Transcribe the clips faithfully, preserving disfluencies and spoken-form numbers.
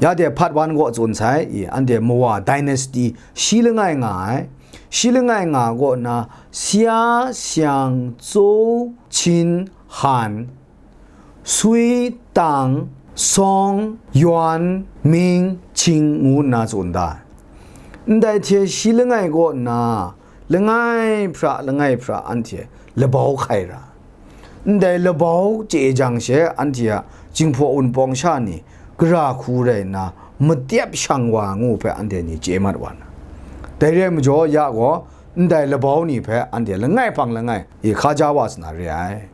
Ya de Part one gaw tsun sai, i, anhte Mawa dynasty shi langai nga ai. Shi langai nga gaw na, Xia, Xiang, Zhou, Qin, Han, Sui, Tang, Song, Yuan, Ming, Qing ngu nna tsun da. Ndai hte shi langai gaw na, langai hpra, langai hpra anhte labau hkai ra. Ndai labau chye jang she, anhte a Jinghpaw Wunpawng sha ni gara hku rai nna, matyep shang wa ngu hpe anhte ni chye mat wa na. Dai re ai majaw, ya gaw, ndai labau ni hpe anhte langai hpang langai e hka ja wa sa na re ai.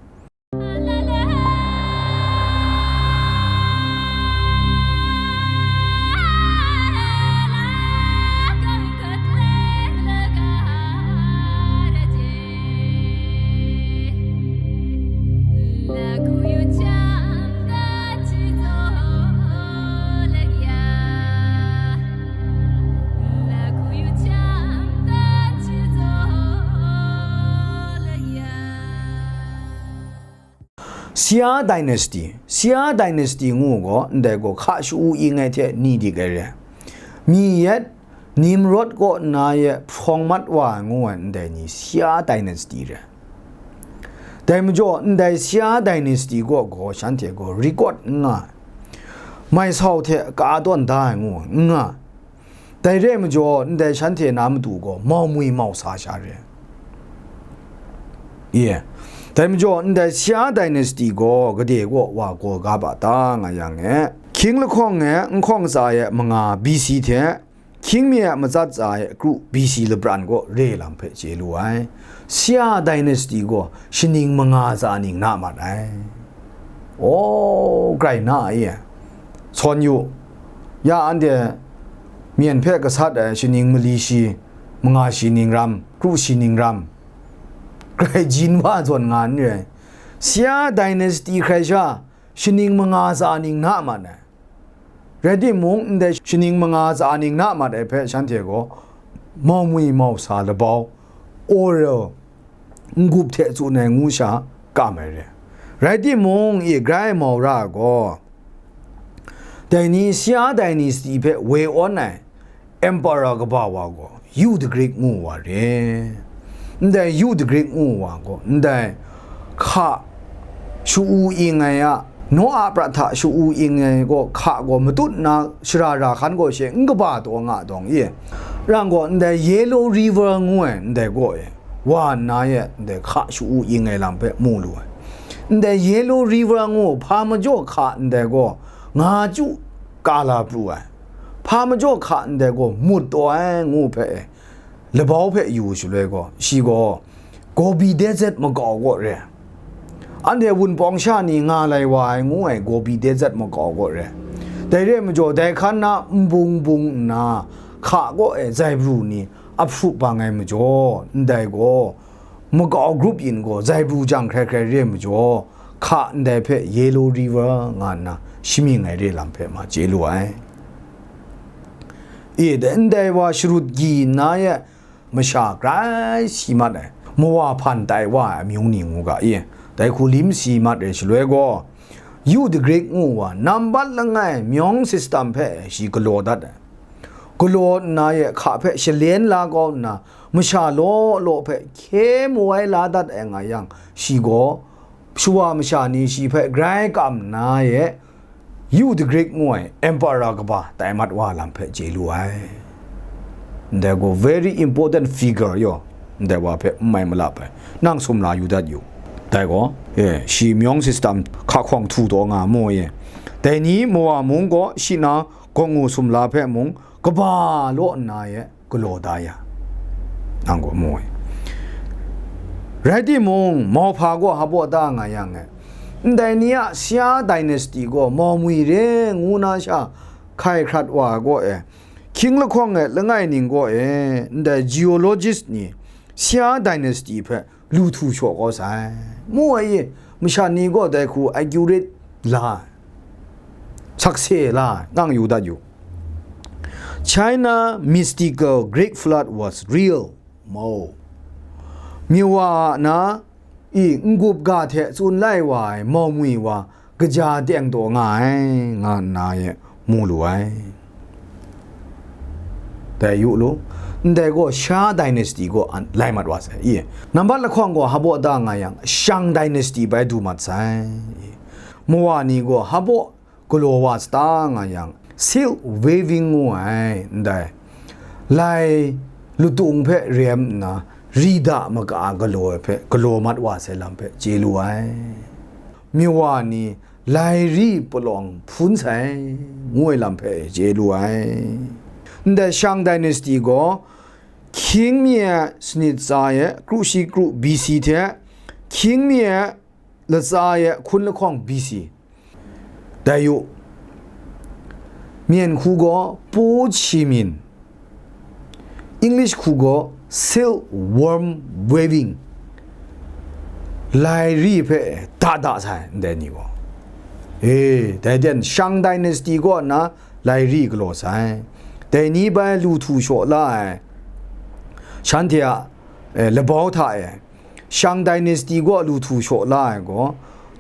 Xia dynasty, Xia dynasty ngu gaw, ndai gaw hka shu-u ing ai hte ni dik ai re. Mi yet Nimrod kaw na ye hprawng mat wa ai ngu ai ndai ni Xia dynasty re. Dai majaw, ndai Xia dynasty kaw gaw shanhte gaw record n nga ai. Mai sau hte ka tawn da ai ngu ai, n nga ai. Dai re ai majaw, ndai shanhte na matu gaw mau mwi mau sa sha re. Ye. Dai majaw, ndai Xia dynasty gaw gade gaw wa gaw ga ba ta nga yang e, hkying lahkawng e nhkawng tsa e manga B C hte, hkying mi e matsat tsa e kru B C labran gaw re lam hpe chye lu ai. Xia dynasty gaw shaning manga tsa ning na mat ai. Aw, grai na e, sawn yu, ya anhte myen hpe gasat ai shaning mali shi, manga shi ning ram, kru shi ning ram, grai jin wa zawn nga n re ai. Xia dynasty hkrai sha, shaning manga tsa ning na mat ai. Rai timung, ndai shaning manga tsa ning na mat ai hpe shanhte gaw mau mwi mau sa labau, oral, n-gup hte tsun ai ngu sha kam ai re. Rai timung, i grai mau ra ai gaw, dai ni Xia dynasty hpe woi awn ai emperor kaba wa gaw, Yu the Great ngu wa re. Ndai Yu the Great ngu wa gaw, ndai hka shu-u ing ai a, Noa prat hta shu-u ing ai gaw, hka gaw matut nna shara ra hkan gaw she n kaba taw nga dawng e. Rang gaw, ndai Yellow River ngu ai ndai gaw e, wa nna ye ndai hka shu-u ing ai lam hpe mu lu ai. Ndai Yellow River ngu hpa majaw hka ndai gaw nga chyu ka la pru ai. Hpa majaw hka ndai gaw mut taw ai ngu hpe e, labau hpe yu shaloi gaw, shi gaw Gobi Desert makau gaw re. Anhte Wunpawng sha ni nga lai wa ai ngu ai Gobi Desert makau gaw re. Dai re ai majaw, dai hkan na nbung bung nna hka gaw e zai pru ni a hprup bang ai majaw, ndai gaw makau grup yin gaw zai pru jang hkrai hkrai re ai majaw, hka ndai hpe Yellow River nga nna shamying ai re lam hpe ma chye lu ai. E, dai ndai wa sharut gyi nna ye masha grai si mat ai, mawa hpan tai wa ai amyung ni ngu ga e, dai hku lim si mat ai shaloi gaw, Yu the Great ngu wa nambat langai myawng system hpe shi galaw dat ai. Galaw nna ye hka hpe shalen la kau nna, masha law law hpe hkye mawai la dat ai nga yang, shi gaw shawa masha ni shi hpe grai kam nna ye, Yu the Great ngu ai emperor kaba tai mat wa lam hpe chye lu ai. Ndai gaw very important figure yaw, ndai wa hpe n mai malap ai, nang sumla yu dat yu. Dai gaw, e, shi myawng system hka hkawng htu taw nga mu e. Dai ni mawa mung gaw shi na gawngngu sumla hpe mung kaba law nna ye galaw da ya, nang gaw mu ai. Rai timung, mauhpa gaw hpa baw da nga yang e, ndai ni a Xia dynasty gaw mau mwi re ngu na sha hkai hkrat wa ai gaw e, hkying lahkawng e langai ning gaw e, ndai geologist ni Xia dynasty hpe lu htu shaw kau sai. Mu ai e, masha ni gaw dai hku accurate la ai, sakse la ai, nang yu dat yu. China mystical Great Flood was real. Mau. Miwa a na i n-gup ga hte tsun lai wa ai mau mwi wa kaja teng taw nga ai, nga nna ye mu lu ai. Dai yu lu, ndai gaw Sha dynasty gaw an lai mat wa sai. I, nambat lahkawng gaw hpa baw da nga yang, Shang dynasty bai du mat sai. Mawa ni gaw hpa baw galaw wa sata nga yang, silk weaving ngu ai, ndai lai lutung hpe rem nna, ri da maka galaw ai hpe galaw mat wa sai lam hpe chye lu ai. Mawa ni lai ri palawng hpun sai, ngu ai lam hpe chye lu ai. Ndai Shang dynasty gaw, Qing mi e sanit tsa e kru shi kru B C hte, Qing mi e latsa e hkun lahkawng B C. Dai yu, Myen hku gaw Po Chi Min, English hku gaw silk worm weaving, lai ri hpe da da sai, ndai ni gaw. E, dai den, Shang dynasty kaw nna lai ri galaw sai. Dai ni bai lu htu shaw la ai, shanhte a, e, labau hta e, Shang dynasty kaw lu htu shaw la ai gaw,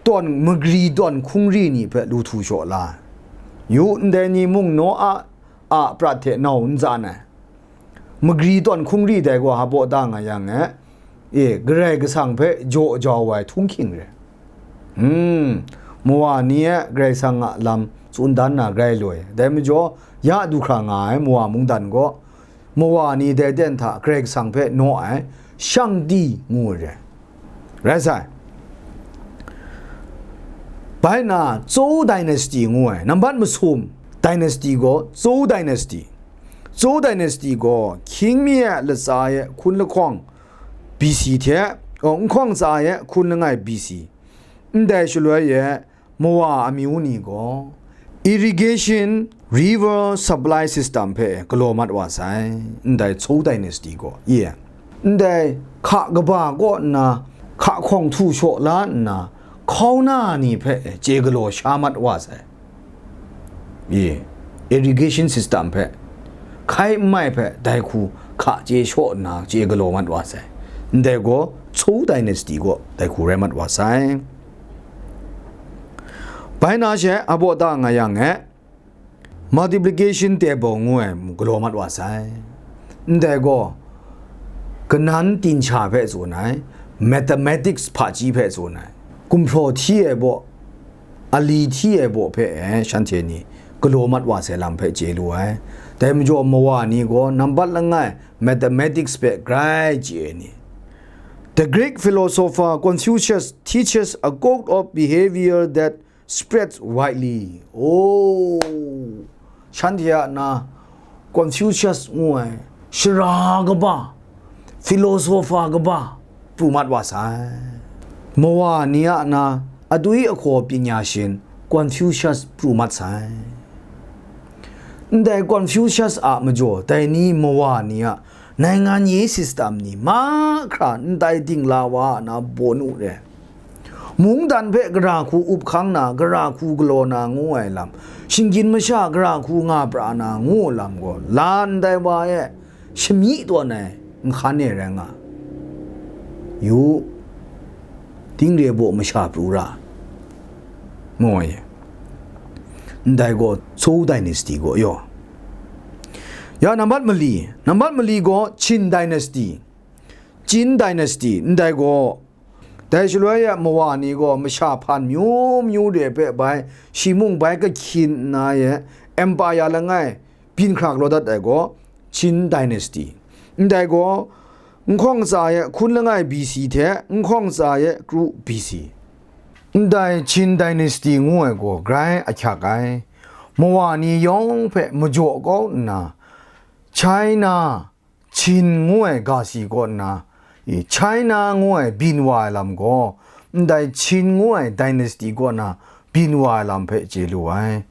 tawn magri tawn hkungri ni hpe lu htu shaw la ai. Yu, ndai ni mung naw a, a prat hte nau n tsan ai. Magri tawn hkungri dai gaw hpa baw da nga yang e, e, Karai Kasang hpe jaw jau ai htunghking re. Hmm, Mawa ni e Karai Kasang a lam tsun dan na grai loi. Dai majaw, ya du hkra nga ai Mawa mungdan gaw, Mawa ni dai ten hta Karai Kasang hpe naw ai, Shangdi ngu ai re. Rai sai. Bai na, Zhou dynasty ngu ai, nambat masum dynasty gaw Zhou dynasty. Zhou dynasty gaw Qing mi e latsa e hkun lahkawng B C hte, oh, nhkawng tsa e hkun langai B C. Ndai shaloi e Mawa amyu ni gaw irrigation river supply system hpe galaw mat wa sai, ndai Zhou dynasty gaw, i e. Ndai hka kaba kaw nna, hka hkawng htu shaw la nna, hkauna ni hpe chye galaw sha mat wa sai. I, irrigation system hpe, hkai n mai hpe dai hku hka chye shaw nna chye galaw mat wa sai. Ndai gaw Zhou dynasty gaw dai hku rai mat wa sai. Bai na she, hpa baw da nga yang e, multiplication table ngu ai mung galaw mat wa sai. Ndai gaw, kanan tinsha hpe tsun ai, mathematics hpaji hpe tsun ai, gumhpraw hti ai baw, ali hti ai baw hpe e shanhte ni galaw mat wa sai lam hpe chye lu ai. Dai majaw, Mawa ni gaw nambat langai mathematics hpe grai chye ai ni. The Greek philosopher Confucius teaches a code of behavior that spreads widely. Oh, shanhte a na Confucius ngu ai shara kaba, philosopher kaba pru mat wa sai. Mawa ni a na adwi ahkaw panya shin Confucius pru mat sai. Ndai Confucius a majaw, dai ni Mawa ni a naingan ye system ni mahkra ndai dingla wa a na bawnu re. Mungdan hpe gara hku up hkang na, gara hku galaw na ngu ai lam, shinggyim masha gara hku nga pra na ngu lam gaw, la ndai wa e shami tawn ai nhkan e rai nga. Yu, dingre baw masha pru ra, ngu ai. Ndai gaw Zhou dynasty gaw yaw. Ya, nambat mali, nambat mali gaw Qin dynasty. Qin dynasty, ndai gaw, dai shaloi e Mawa ni gaw masha hpan myu myu de hpe bai, shi mung bai kahkyin nna e, empire langai byin hkra galaw dat ai gaw, Qin dynasty. Ndai gaw, nhkawng tsa e hkun langai B C hte nhkawng tsa e kru B C. Ndai Qin dynasty ngu ai gaw grai ahkyak ai. Mawa ni yawng hpe majaw kau nna, China, Qin ngu ai ga si kaw nna, i, China ngu ai byin wa ai lam gaw, ndai Qin ngu ai dynasty kaw na byin wa ai lam hpe chye lu ai.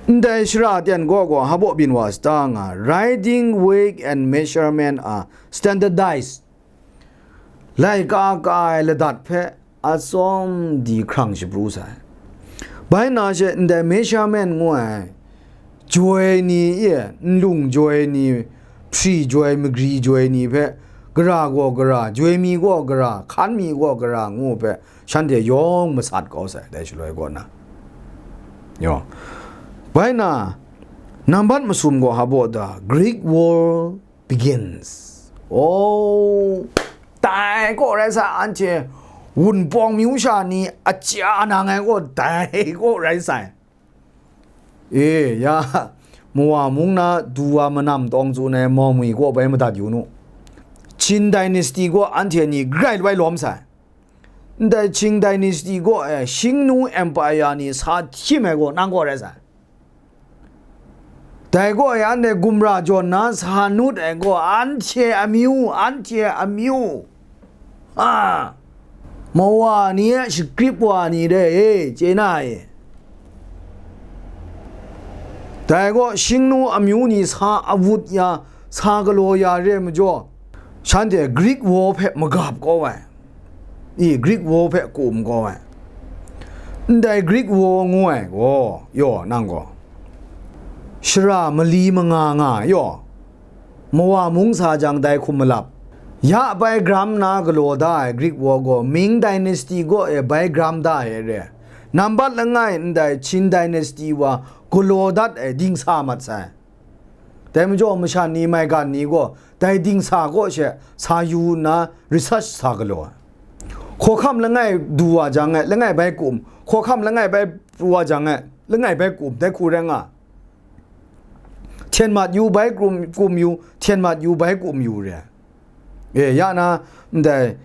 Ndai shara ten gaw gaw hpa baw byin wa sata nga, writing, weight and measurement are standardized. Laika ka ai ladat hpe atsawm di hkrang shapru sai. Bai na she ndai measurement ngu ai joi ni e, nlung joi ni, hpri joi, magri joi ni hpe, gara gaw gara, joi mi gaw gara, hkan mi gaw gara ngu hpe, shanhte yawng masat kau sai, dai shaloi kaw na. Yo. Bai na, nambat masum gaw hpa baw da, Greek War begins. Oh, dai gaw rai sai, anhte wunpawng myu sha ni a chya nang ai gaw dai gaw rai sai. E, ya, Mawa mung na du wa manam tawng tsun ai Mawmwi gaw bai madat yu nu. Qin dynasty gaw anhte ni grai lawai lawm sai. Ndai Qing dynasty gaw e Shingnu Empire ni sa htim ai gaw nang gaw rai sai. Dai gaw e anhte gumra jawn na sa nut ai gaw anhte amyu, anhte amyu. A, Mawa ni e shagrip wa ni re e, chye na e. Dai gaw Shingnu amyu ni sa awut ya, sa galaw ya re ai majaw, shanhte Greek War hpe magap kau ai, i, Greek War hpe kum kau ai. Ndai Greek War ngu ai gaw, yaw, nang gaw, shara mali manga nga, yaw, Mawa mung sa jang dai hkum malap, ya bai gram na galaw da ai Greek War gaw Ming dynasty gaw e bai gram da ai re. Nambat langai ndai Qin dynasty wa galaw dat ai dingsa mat sai. Dai majaw masha ni maigan ni gaw dai dingsa kaw she sa yu nna research sa galaw ai. Hkawhkam langai du wa jang e, langai bai kum, hkawhkam langai bai pru wa jang e, langai bai kum, dai hku rai nga. Hten mat yu bai kum, kum yu, hten mat yu bai kum yu re. E, ya na, ndai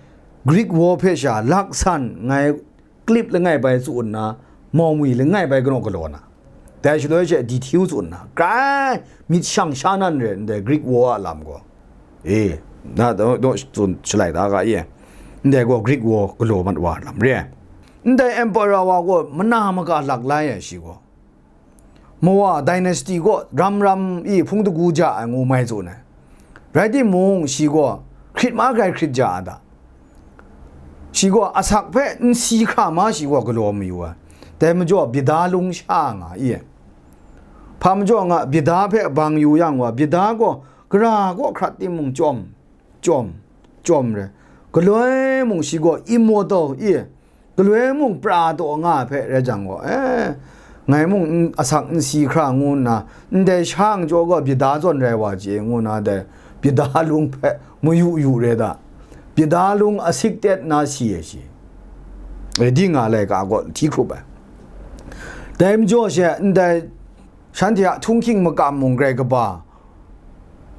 Greek War hpe sha laksan ngai clip langai bai tsun nna, Mawmwi langai bai kanaw galaw na. Dai shaloi she dihtiu tsun nna, grai myit shang sha nan re ndai Greek War a lam gaw. E, na daw, daw tsun shalai da ga e. Ndai gaw Greek War galaw mat wa lam re. Ndai emperor wa gaw mana maka lak lai ai shi gaw. Mawa dynasty gaw ram ram i hpung dagu ja ai ngu mai tsun ai. Rai timung, shi gaw hkrit ma grai hkrit ja ai da. Shi gaw asak hpe n si hkra ma shi gaw galaw mayu ai. Dai majaw byida lung sha nga i. Hpa majaw nga byida hpe bang yu yang wa, byida gaw gara kaw hkrat timung chyawm, chyawm, chyawm re. Galoi mung shi gaw immortal i. Galoi mung pra taw nga ai hpe rai jang gaw, e, ngai mung n-, asak n si hkra ngu nna, ndai sha ngjaw gaw byida zawn rai wa chye ngu nna dai byida lung hpe mayu yu re da. Byida lung asik tet nna si ai shi. E, di nga laika gaw hti hkrup ai. Dai majaw she ndai shanhte a htunghking makam mung grai kaba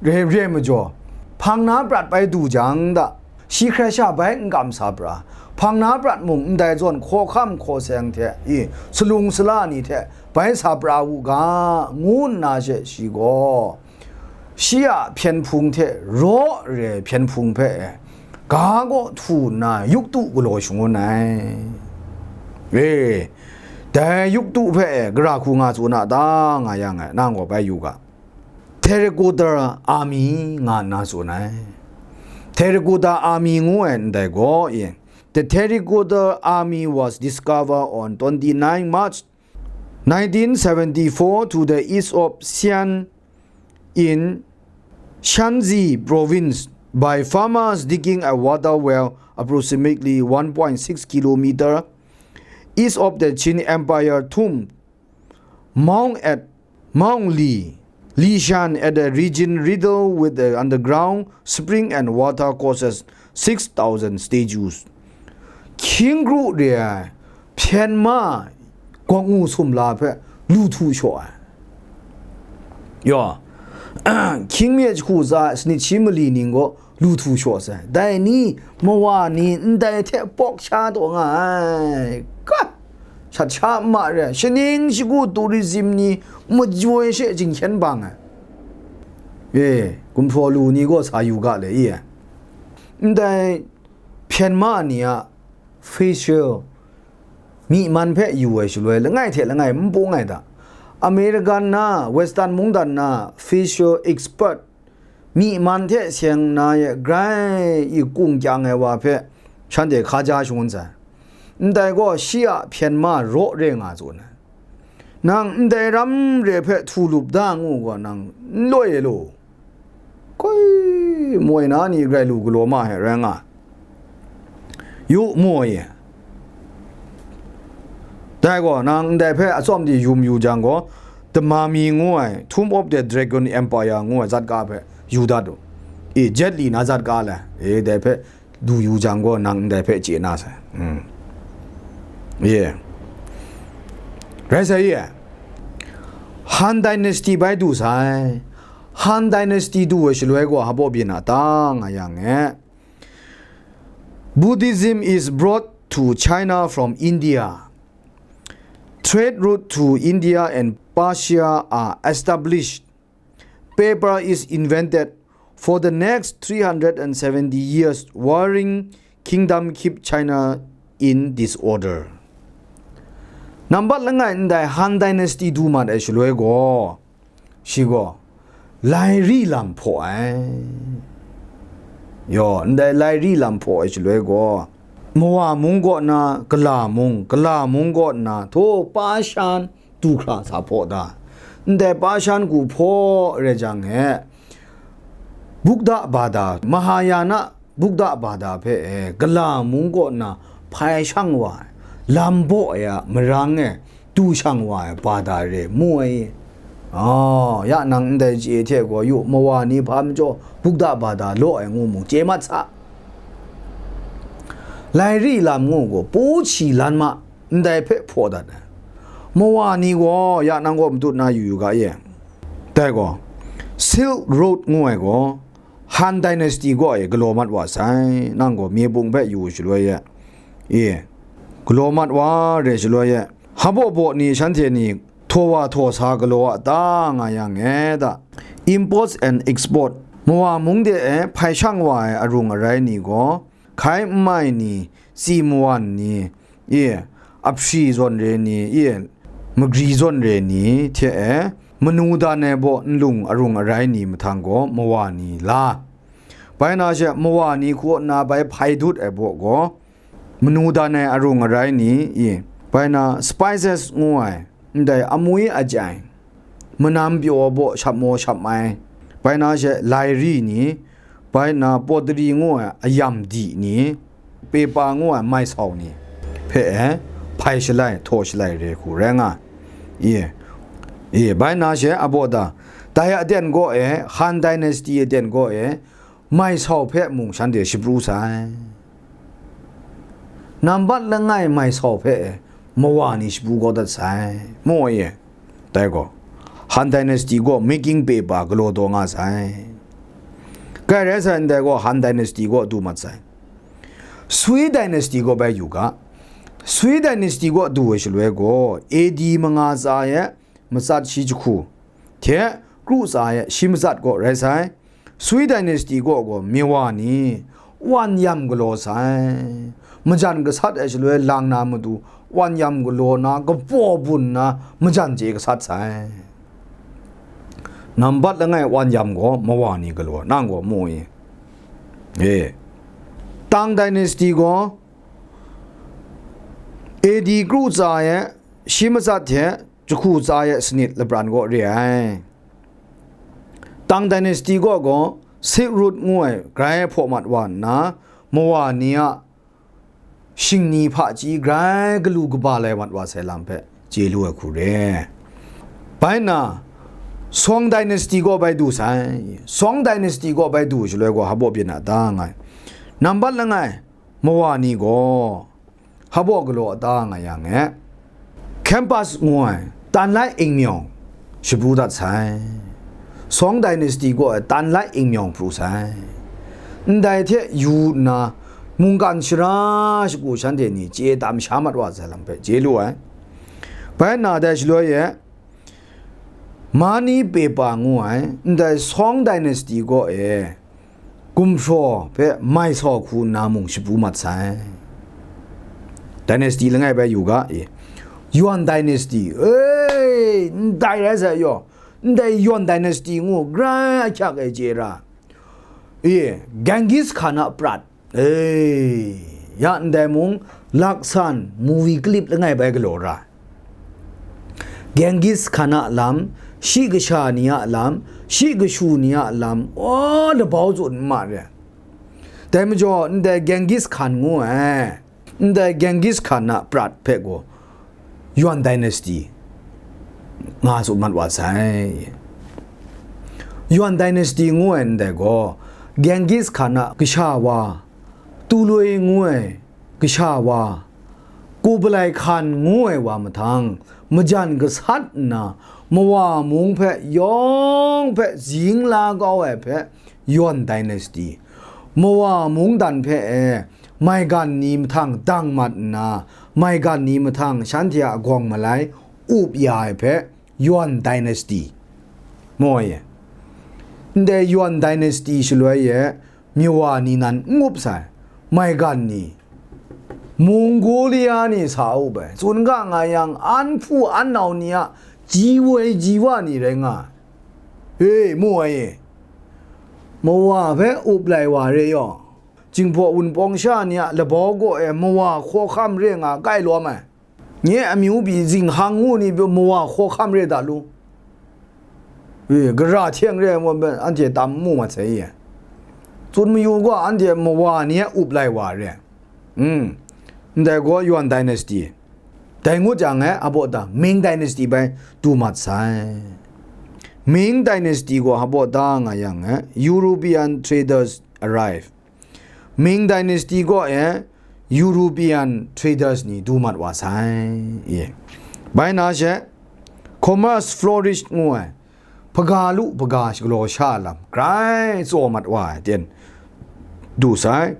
re, re majaw, hpang na prat bai du jang da, shi hkrai sha bai n kam sa pra, hpang na prat mung ndai zawn hkawhkam hkaw seng hte i, salung sala ni hte bai sa pra u ga, ngu nna she shi gaw, shi a hpyen hpung hte raw re ai hpyen hpung hpe e, ga kaw htu nna yuktu galaw shangun ai. E, dai yuktu hpe e, gara hku nga tsun a ta nga yang e, nang gaw bai yu ga. Terracotta Army nga nna tsun ai. Terracotta Army ngu ai ndai gaw e, the Terracotta Army was discovered on twenty-nine March nineteen seventy-four to the east of Xi'an in Shanxi province by farmers digging a water well approximately one point six kilometer east of the Qin Empire tomb, mount at Mount Li, Lishan at a region riddled with the underground spring and water causes six thousand statues. Hkying kru re ai hpyen ma gawk ngu sumla hpe lu htu shaw ai. Yaw, hkying mye jahku tsa ai sanit shi mali ning gaw lu htu shaw sai. Dai ni, mawa ni, ndai hte pawk sha taw nga ai. Ka, shat sha ma re ai, shaning shagu tourism ni majoi she jinghkyen bang ai. E, gumhpraw lu ni gaw sa yu ga le, i e. Ndai hpyen ma ni a facial myi man hpe yu ai shaloi, langai hte langai n pung ai da. American na, Western mungdan na facial expert, myi man hte seng na e grai i kung kyang ai wa hpe shanhte hkaja shangun sai. Ndai gaw shi a hpyen ma raw re nga tsun ai. Nang ndai ram re hpe htu lup da ngu gaw, nang n loi e law. Koi, moi na ni grai lu galaw ma ai rai nga. Yu, moi e. Dai gaw, nang ndai hpe atsawm di yu mayu jang gaw, The Mummy ngu ai, Tomb of the Dragon Empire ngu ai zat ka hpe yu dat u. E, Jet Li na zat ka le, e, dai hpe du yu jang gaw, nang ndai hpe chye na sai. Mm. Ye. Rai sai ye. Han Dynasty bai du sai. Han Dynasty du ai shaloi gaw, hpa byin a ta nga yang e. Buddhism is brought to China from India. Trade route to India and Persia are established. Paper is invented. For the next three hundred and seventy years, warring kingdom keep China in disorder. Nambat langai ndai Han Dynasty du mat ai shaloi gaw, shi gaw, lairi lam hpaw ai. Yaw, ndai lairi lam hpaw ai shaloi gaw, Mawa mung kaw na Kala mung, Kala mung kaw na htaw Pashan du hkra sa hpaw da. Ndai Pashan ku hpaw rai jang e, Buddha bada, Mahayana Buddha bada hpe e, Kala mung kaw na hpai shang wa ai, lam baw ai a marang e, du shang wa ai bada re mu ai. Oh, ya nang ndai chye hte gaw yu, Mawa ni hpa majaw Buddha bada law ai ngu mung chye mat sa. Lairi lam ngu gaw, pu chi lan ma, ndai hpe hpaw dat ai. Mawa ni gaw, ya nang gaw matut na yu yu ga ye. Dai gaw, Silk Road ngu ai gaw, Han Dynasty gaw e galaw mat wa sai, nang gaw mye bung hpe yu shaloi e, e, galaw mat wa re shaloi e, hpa baw baw ni shanhte ni htaw wa htaw sa galaw a ta nga yang e ta? Imports and export, Mawa mung de e hpai shang wa ai arung arai ni gaw, hkai n mai ni, tsi mawan ni, e, ahpri zawn re ni, e, magri zawn re ni hte e, manu dan ai baw nlung arung arai ni mahtang gaw mawa ni la. Bai na she mawa ni kaw na bai hpai dut ai baw gaw, manu dan ai arung arai ni, e, bai na spices ngu ai, ndai amwi ajai, manam pyaw baw shap maw shap mai, bai na she lairi ni, bai na pottery ngu ai ayam di ni, pepa ngu ai maisau ni hpe e hpai shalai, htaw shalai re hku rai nga. Ye, ye, bai na she a baw da, dai aten gaw e, Han Dynasty aten gaw e, maisau hpe mung shanhte shapru sai. Nambat langai maisau hpe e, mawa ni shapru kau dat sai, mu ai e. Dai gaw, Han Dynasty gaw making paper galaw taw nga sai. Kai rai sai ndai gaw, Han Dynasty gaw du mat sai. Sui Dynasty gaw bai yu ga. Sui Dynasty gaw du ai shaloi gaw, A D manga tsa e matsat shi jahku hte kru tsa e shi matsat gaw rai sai. Sui Dynasty gaw gaw Myawa ni wan yam galaw sai. Majan gasat ai shaloi lang na matu, wan yam galaw na, kapaw bun na, majan chye gasat sai. Nambat langai wan yam gaw Mawa ni galaw, nang gaw mu i? E. Tang Dynasty gaw A D kru tsa e shi matsat hte jahku tsa e sanit lapran gaw re ai. Tang Dynasty gaw gaw Silk Road ngu ai grai hpaw mat wa nna, Mawa ni a shingni hpaji grai galu kaba lai mat wa sai lam hpe chye lu ai hku re. Bai nna, Song Dynasty gaw bai du sai. Song Dynasty gaw bai du shaloi gaw, hpa baw byin a ta nga ai. Nambat langai, Mawa ni gaw, hpa baw galaw a ta nga yang e, Campus ngu ai tan lai ingmyawng shapru dat sai. Song Dynasty gaw ai tan lai ingmyawng pru sai. Ndai hte yu nna, mungkan shara shagu shanhte ni chye tam sha mat wa sai lam hpe chye lu ai. Bai nna dai shaloi e, Mani Pepa ngu ai, ndai Song Dynasty gaw e, gumhpraw hpe mai saw hku nna mung shapru mat sai. Dynasty langai bai yu ga e, Yuan Dynasty, e, ndai rai sai yaw, ndai Yuan Dynasty ngu grai ahkyak e chye ra, e, Genghis Khan a prat, e, ya ndai mung laksan movie clip langai bai galaw ra. Genghis Khan a lam, shi kasha ni a lam, shi kashu ni a lam, aw, labau tsun n ma re. Dai majaw, ndai Genghis Khan ngu ai, ndai Genghis Khan a prat hpe gaw, Yuan dynasty nga tsun mat wa sai. Yuan dynasty ngu ai ndai gaw, Genghis Khan a kasha wa, Tuloi ngu ai kasha wa, Kublai Khan ngu ai wa mahtang, majan gasat nna, Mawa mung hpe yawng hpe zing la kau ai hpe, Yuan dynasty, Mawa mungdan hpe e maigan ni mahtang dang mat nna, maigan ni mahtang shanhte a gawng malai up ya ai hpe, Yuan dynasty, mu ai e. Ndai Yuan dynasty shaloi e, Mawa ni nan n up sai, maigan ni, Mongolia ni sa up ai, tsun ga nga yang, an hpu an nau ni a ji woi ji wa ni rai nga ai, e, mu ai e. Mawa hpe up lai wa re yaw, Jinghpaw Wunpawng sha ni a labau kaw e Mawa hkawhkam re nga kai lawm ai. Nye amyu pyi zinghkang ngu ni pyi Mawa hkawhkam re da lu. E, gara hte n re ai, anhte tam n mu mat sai ye. Tsun mayu gaw, anhte Mawa ni a up lai wa re. Hmm. Ndai gaw Yuan dynasty. Dai ngut jang e, a baw ta, Ming dynasty bai du mat sai. Ming dynasty gaw a baw ta nga yang e, European traders arrive. Ming dynasty kaw e European traders ni du mat wa sai. Ye. Bai na she, commerce flourish ngu ai, hpaga lu hpaga shagalaw sha lam grai tsaw mat wa ai ten du sai.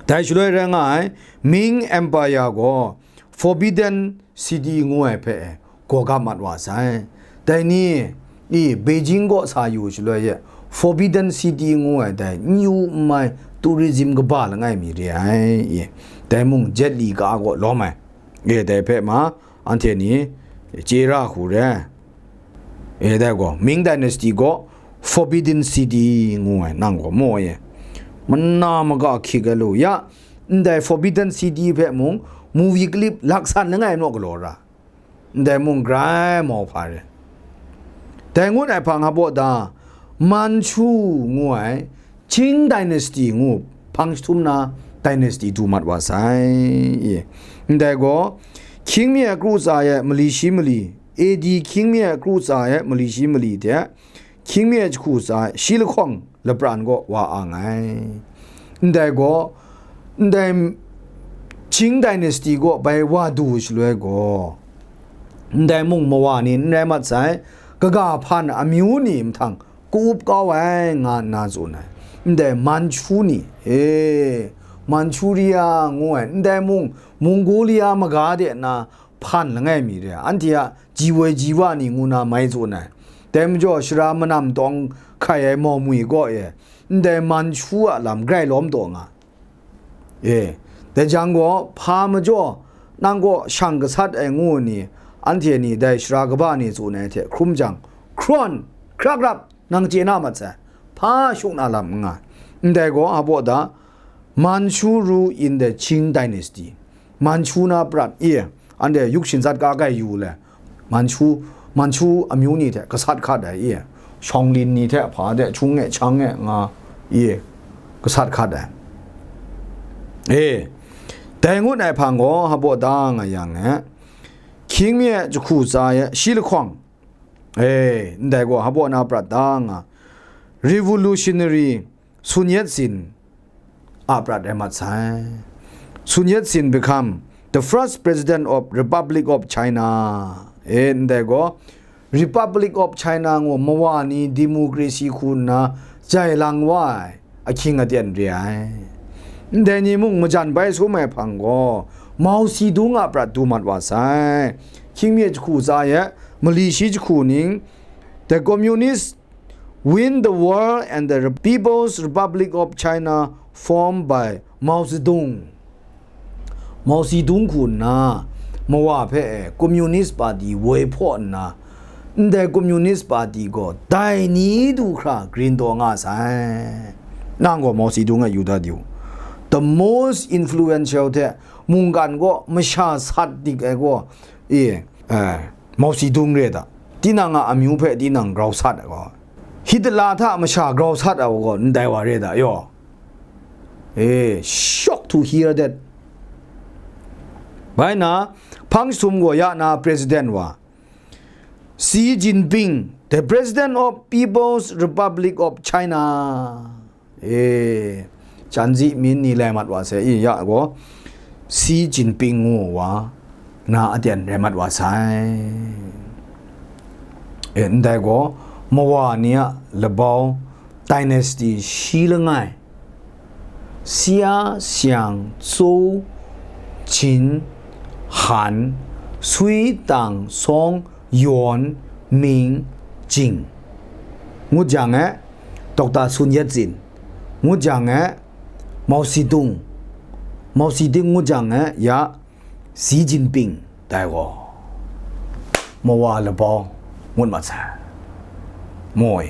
Dai shaloi rai nga ai, Ming Empire gaw Forbidden City ngu ai hpe gaw gap mat wa sai. Dai ni, i, Beijing kaw sa yu shaloi e, Forbidden City ngu ai dai n yu n mai tourism kaba langai mi re ai, i, dai mung jet li ka gaw lawm ai, e, dai hpe ma, anhte ni chye ra hku re. E, dai gaw, Ming Dynasty gaw Forbidden City ngu ai, nang gaw mu ai e. Mana maga hkyik ai lu ya, ndai Forbidden City hpe mung movie clip laksan langai naw galaw ra, ndai mung grai mau hpa re. Dai ngut ai hpang a baw da, Manchu ngu ai, Qing Dynasty ngu hpang jahtum na dynasty du mat wa sai. Ndai gaw, Hkying mi ai kru tsa e mali shi mali, A D Hkying mi ai kru tsa e mali shi mali hte, Hkying mi ai jahku tsa e shi lahkawng lapran kaw wa ang ai. Ndai gaw, ndai Qing Dynasty kaw bai wa du shaloi gaw, ndai mung mawa ni n rai mat sai, kaga hpan amyu ni mahtang ka-up kau ai, nga nna tsun ai. Ndai Manchu ni, e, Manchuria ngu ai, ndai mung Mongolia maga de na hpan langai mi re ai, anhte a ji woi ji wa ni ngu na mai tsun ai. Dai majaw, sara manam tawng hkai ai mau mwi kaw e, ndai Manchu a lam grai lawm taw nga. E, dai jang gaw, hpa majaw, nang kaw shang gasat ai ngu ni, anhte ni dai sara kaba ni tsun ai hte hkrum jang, hkrawn, hkrak rap, nang chye na mat sai, hpa shuk na lam n nga. Ndai gaw, a baw da, Manchu rule in the Qing Dynasty. Manchu na prat e, anhte yuk shinzat ka kai yu le, Manchu, Manchu amyu ni hte gasat hkat ai e, Shaolin ni hte hpa de, chung e, chang e, nga e, gasat hkat ai. E, dai ngut ai hpang gaw, a baw da nga yang e, Hkying mi ai jahku tsa e shi lahkawng, e, ndai gaw, a baw na prat da nga, revolutionary Sun Yat-sen a prat rai mat sai. Sun Yat-sen become the first president of Republic of China. E, ndai gaw, Republic of China ngu mawa ni democracy hku nna jai lang wa ai ahkying aten re ai. Ndai ni mung majan bai sum ai hpang gaw, Mao Zedong a prat du mat wa sai. Hkying mi ai jahku tsa e, mali shi jahku ning, the communist win the war and the People's Republic of China formed by Mao Zedong. Mao Zedong hku nna, mawa hpe e Communist Party woi hpaw nna, ndai Communist Party gaw dai ni du hkra grin taw nga sai. Nang gaw Mao Zedong e yu dat yu. The most influential hte mungkan gaw masha sat dik ai gaw, e, e, Mao Zedong re da. Tinang a amyu hpe tinang grau sat ai gaw, Hitler hta masha grau sat ai gaw ndai wa re da yaw. Eh, shocked to hear that. Bai na, hpang jahtum gaw ya na President wa, Xi Jinping, the President of People's Republic of China. E, Chinese min ni lai mat wa sai, i ya gaw, Xi Jinping ngu wa, na aten rai mat wa sai. E, ndai gaw, mawa ni a labau dynasty shi langai, Xia, Xiang, Zhou, Qin, Han, Sui, Tang, Song, Yuan, Ming, Jing, ngut jang e, Doctor Sun Yat-sen, ngut jang e, Mao Zedong, Mao Zedong ngut jang e, ya, Xi Jinping, dai gaw, mawa labau ngut mat sai. Moi.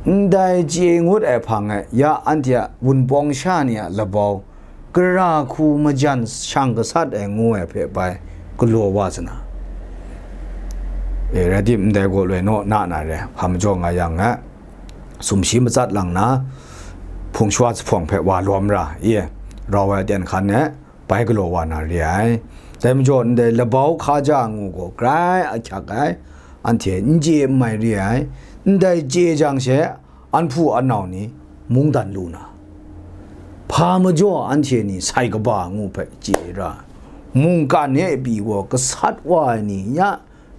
Ndai chye ngut ai hpang e, ya anhte a wunpawng sha ni a labau, gara hku majan shang gasat ai ngu ai hpe bai galaw wa sa na. E, rai tim, ndai gaw loi naw na na re, hpa majaw nga yang e, sumshi matsat lang na, hpung shawa jahpawng hpe wa lawm ra, i, rau ai aten hkan e, bai galaw wa na re ai. Dai majaw, ndai labau hkaja ngu gaw grai ahkyak ai, anhte n chye n mai re ai. Ndai chye jang she, an hpu an nau ni mungdan lu na, hpa majaw anhte ni sai kaba ngu hpe chye ra, mungkan e pyi gaw gasat wa ai ni ya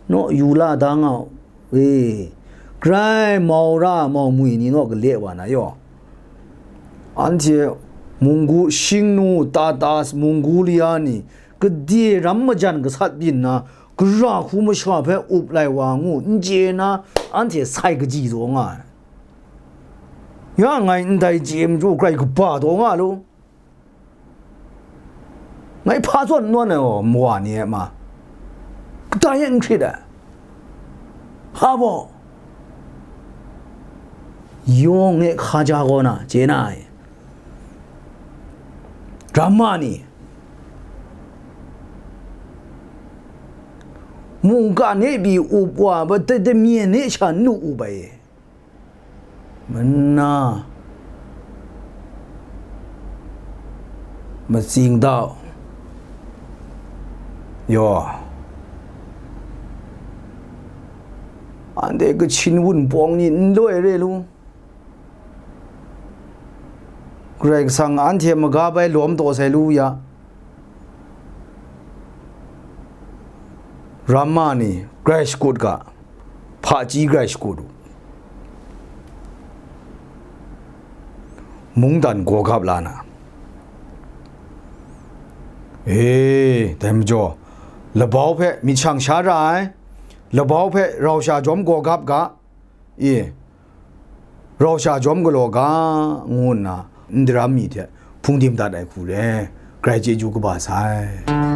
naw yu la da nga u. E, grai mau ra mau mwi ni naw gale wa na yaw. Anhte Munggu, Shingnu, Tatas, Mongolia ni gade ram majan gasat byin na, gara hku masha hpe up lai wa ngu n chye na, anhte sai kaji taw nga ai. Ya ngai ndai chye majaw grai kaba taw nga lu. Ngai hpa zawn n nawn ai gaw, mawa ni e ma, kadai e n hkrit ai. Hpa baw, yawng e hkaja kaw na, chye na ai. Ramma ni, mungkan e pyi up wa, ba, te, te myen e sha nu up ai. Mana, matsing dau, yaw, anhte Kachin wunpawng ni n loi re lu. Karai Kasang anhte maga bai lawm taw sai lu ya. Ramma ni grai shakut ga, hpaji grai shakut u. Mungdan gaw gap la na. E, dai majaw, labau hpe myit shang sha ra ai, labau hpe rau sha jawm gaw gap ga, e, rau sha jawm galaw ga, ngu nna, n daram mi hte hpung dim dat ai hku re, grai chyeju kaba sai.